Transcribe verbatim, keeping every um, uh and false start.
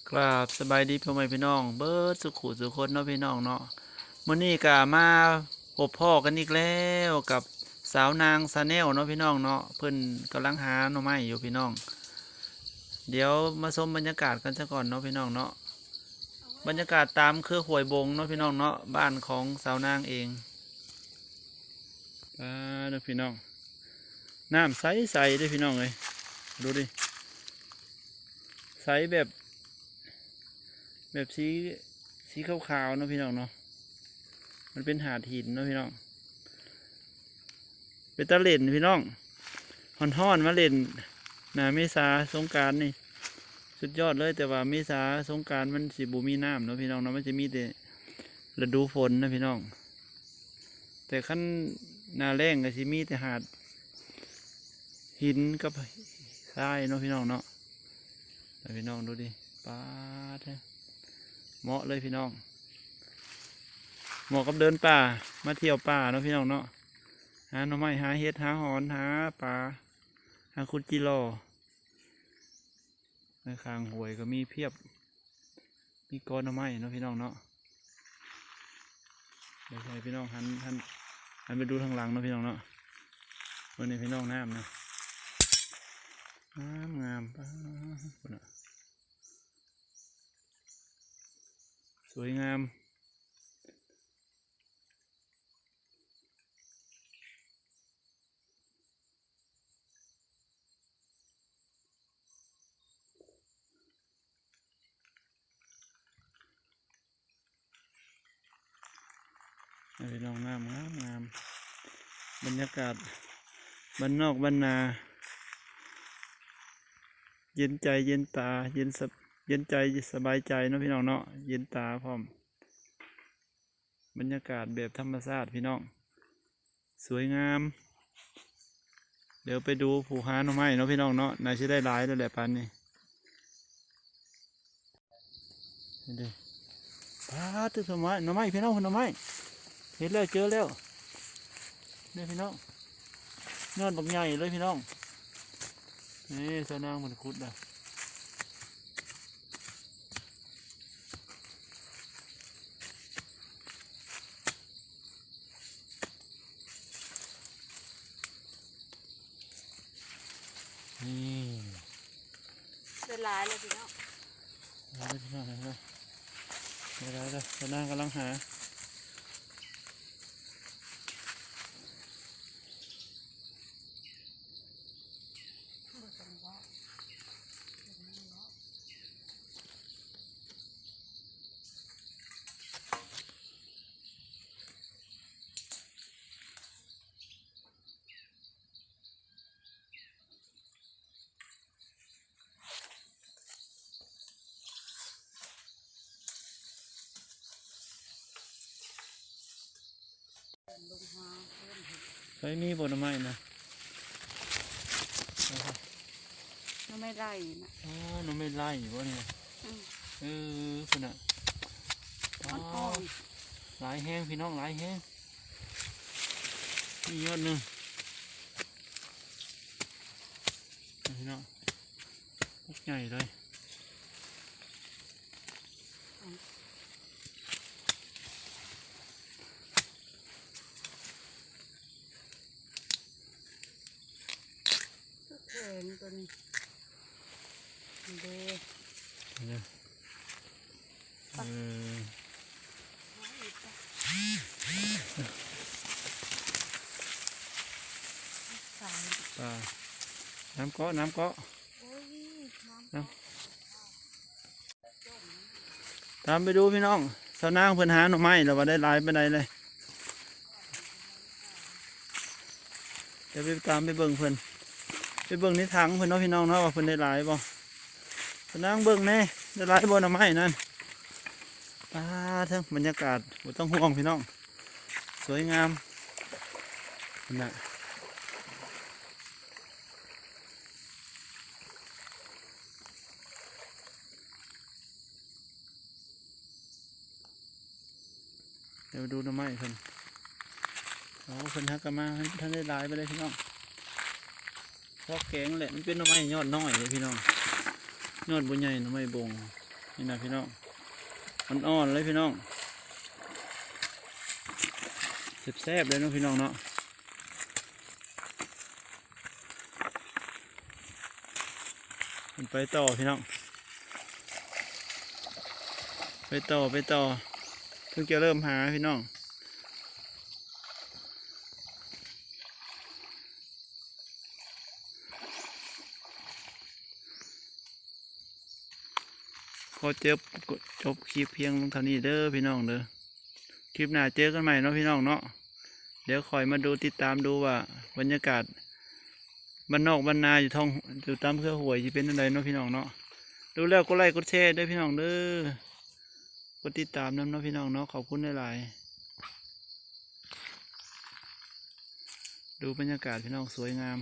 กราบสบายดีพ่อแม่พี่น้องเบิดสุขุสุคนเนาะพี่น้องเนาะ มื้อนี้ก็มาพบพ้อกันอีกแล้วกับสาวนางชาแนลเนาะพี่น้องเนาะ เพิ่นกำลังหาหน่อไม้อยู่พี่น้อง เดี๋ยวมาชมบรรยากาศกันซะก่อนเนาะพี่น้องเนาะ บรรยากาศตามเครือห้วยบงเนาะพี่น้องเนาะ บ้านของสาวนางเอง อ่าเด้อพี่น้อง น้ำใสๆเด้อพี่น้องเอ้ย ดูดิ ใสแบบ แบบสี สีขาวๆเนาะพี่น้องเนาะ มันเป็นหาดหินเนาะพี่น้อง เป็นตาเล่นพี่น้อง ฮ้อนๆมาเล่น หน้าเมษาสงกรานต์นี่ สุดยอดเลย แต่ว่าเมษาสงกรานต์มันสิบ่มีน้ำเนาะพี่น้องเนาะ มันจะมีแต่ฤดูฝนนะพี่น้อง แต่คันหน้าแล้งก็สิมีแต่หาดหินกับทรายเนาะพี่น้องเนาะ ให้พี่น้องดูดิ ป๊าด เหมาะเลยพี่น้อง เหมาะกับเดินป่า มาเที่ยวป่าเนาะพี่น้องเนาะ หาหน่อไม้ หาเห็ด หาหอน หาปลา หาขุดจิหล่อ ในข้างห้วยก็มีเพียบ มีกอหน่อไม้เนาะพี่น้องเนาะ เดี๋ยวให้พี่น้องหัน หัน หันไปดูทางหลังเนาะพี่น้องเนาะ เบิ่งนี่พี่น้อง น้ำนะ งามงาม ป๊าด พุ้นน่ะ สวยงาม พี่น้อง น้ำงามงาม บรรยากาศบ้านนอกบ้านนา เย็นใจเย็นตา เย็นสบ- เย็นใจสบายใจเนาะพี่น้องเนาะ เย็นตาพร้อม บรรยากาศแบบธรรมชาติพี่น้อง สวยงาม เดี๋ยวไปดูผู้หาหน่อไม้เนาะพี่น้องเนาะ น่าสิได้หลายแล้วแหละปานนี้ นี่เด้อ ป๊าด หน่อไม้ หน่อไม้พี่น้อง หน่อไม้ เห็นแล้ว เจอแล้ว นี่พี่น้อง ยอดบักใหญ่เลยพี่น้อง นี่สาวนางเพิ่นขุดนะ นี่ ได้หลายเลยพี่น้อง เอาเลยพี่น้อง เอาเลย เดี๋ยวๆๆ สาวนางกำลังหา ใส่มีบ่หน่อไม้นะ หน่อไม้ไร่นะ อ๋อ หน่อไม้ไร่บ่เนี่ย อืม เออ พุ้นน่ะ มันอ่อน อ๋อ หลายแฮงพี่น้อง หลายแฮง นี่ยอดหนึ่ง นี่พี่น้อง บักใหญ่เลย แข็งตัวนี้ เด้ เนี่ย เออ ปลา น้ำเกาะ น้ำเกาะ โอ้ย น้ำ น้ำ ตามไปดูพี่น้อง สาวนางเพิ่นหาหน่อไม้แล้วว่าได้หลายปานใดเลย เดี๋ยวไปตามไปเบิ่งเพิ่น ไปเบิ่งในถังเพิ่นเนาะพี่น้องเนาะ ว่าเพิ่นได้หลายบ่ สาวนางเบิ่งแหน่ ได้หลายบ่หน่อไม้นั่น ป๊าด เทิงบรรยากาศบ่ต้องห่วงพี่น้อง สวยงาม นั่นน่ะ เดี๋ยวดูหน่อไม้เพิ่น โอ้ เพิ่นหากะมา ท่านได้หลายปานใดพี่น้อง พอแกงแหละ มันเป็นหน่อไม้ยอดน้อยเลยพี่น้อง ยอดบ่ใหญ่ หน่อไม้บง นี่นะพี่น้อง อ่อนๆเลยพี่น้อง แซ่บๆเลยเนาะพี่น้องเนาะ มันไปต่อพี่น้อง ไปต่อไปต่อ เพิ่งจะเริ่มหาพี่น้อง ขอจบ จบคลิปเพียงเท่านี้เด้อพี่น้องเด้อ คลิปหน้าเจอกันใหม่เนาะพี่น้องเนาะ เดี๋ยวคอยมาดูติดตามดูว่าบรรยากาศบ้านนอกบ้านนาอยู่ท้อง อยู่ตามเครือห้วยจะเป็นอะไรเนาะพี่น้องเนาะ ดูแล้วกดไลค์กดแชร์ด้วยพี่น้องเด้อ กดติดตามนำเนาะพี่น้องเนาะ ขอบคุณหลายๆ ดูบรรยากาศพี่น้องสวยงาม